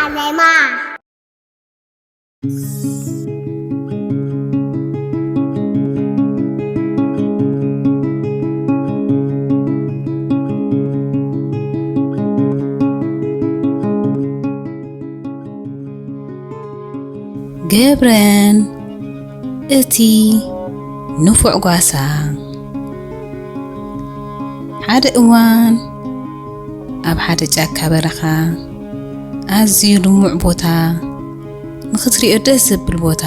ኣሌማ። ገብረን እቲ ንፉዕ ጓሳ። ሓደ እዋን ኣብ ሓደ ጫካ በረኻ ኣዝዩ ልሙዕ ቦታ፣ ንኽትሪኦ ደስ ዘብል ቦታ፣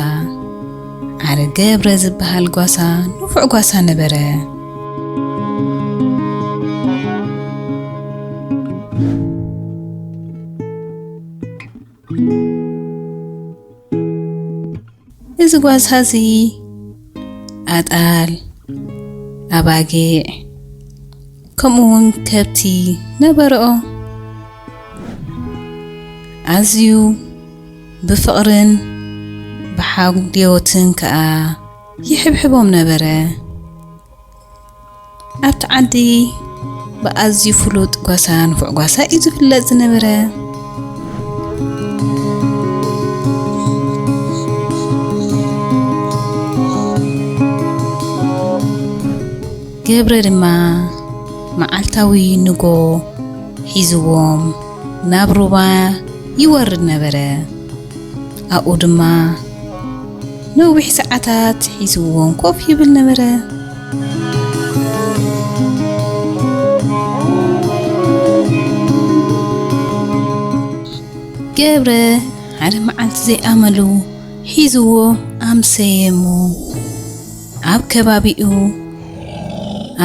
ሓደ ገብረ ዝበሃል ጓሳ፣ ንፉዕ ጓሳ ነበረ። እዚ ጓሳ እዚ ኣጣል፣ ኣባጊዕ፣ ከምኡ እውን ከብቲ ነበርኦ። ኣዝዩ ብፍቕርን ብሓልዮትን ከኣ ይሕብሕቦም ነበረ። ኣብቲ ዓዲ ብኣዝዩ ፍሉጥ ጓሳ፣ ንፉዕ ጓሳ እዩ ዝፍለጥ ዝነበረ። ገብረ ድማ መዓልታዊ ንጎ ሒዝዎም ናብ ሩባ ይወርድ ነበረ። ኣብኡ ድማ ነዊሕ ሰዓታት ሒዝዎም ኮፍ ይብል ነበረ። ገብረ ሓደ መዓልቲ ዘይኣመሉ ሒዝዎ ኣምሰየ እሞ፣ ኣብ ከባቢኡ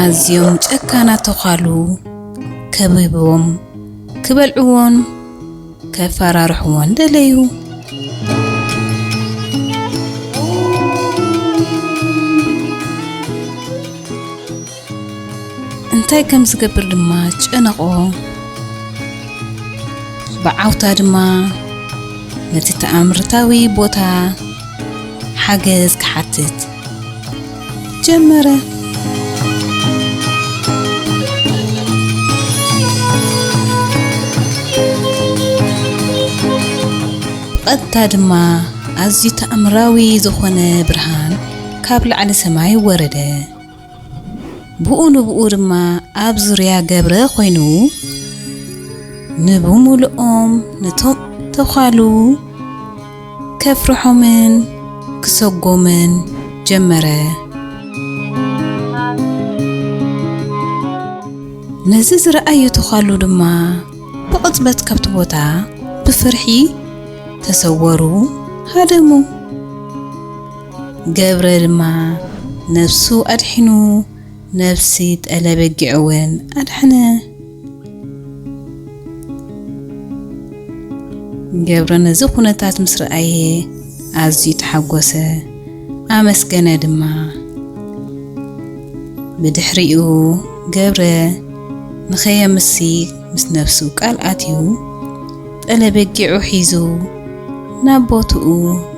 ኣዝዮም ጨካናት ተዃሉ ከቢቦም ክበልዕዎን ከፈራርሕዎን ደለዩ። እንታይ ከም ዝገብር ድማ ጨነቖ። ብዓውታ ድማ ነቲ ተኣምርታዊ ቦታ ሓገዝ ክሓትት ጀመረ። ብቐጥታ ድማ ኣዝዩ ተኣምራዊ ዝኾነ ብርሃን ካብ ላዕሊ ሰማይ ወረደ። ብኡ ንብኡ ድማ ኣብ ዙርያ ገብረ ኮይኑ፣ ንብምልኦም ነቶም ተዃሉ ከፍርሖምን ክሰጎምን ጀመረ። ነዚ ዝረኣዩ ተዃሉ ድማ ብቕጽበት ካብቲ ቦታ ብፍርሒ ተሰወሩ፣ ሃደሙ። ገብረ ድማ ነብሱ ኣድሒኑ፣ ነብሲ ጠለ በጊዕ እውን ኣድሐነ። ገብረ ነዚ ኩነታት ምስ ረኣየ ኣዝዩ ተሓጎሰ፣ ኣመስገነ ድማ። ብድሕሪኡ ገብረ ንኸየምሲ ምስ ነብሱ ቃል ኣትዩ፣ ጠለ በጊዑ ሒዙ ናብ ቦትኡ፣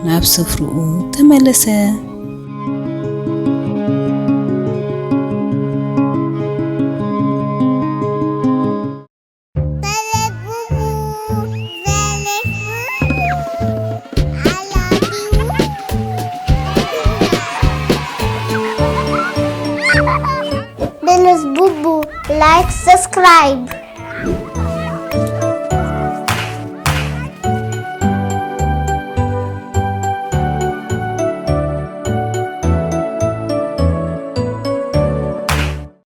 ናብ ስፍርኡ ተመለሰ። Belus Bubu, like, subscribe.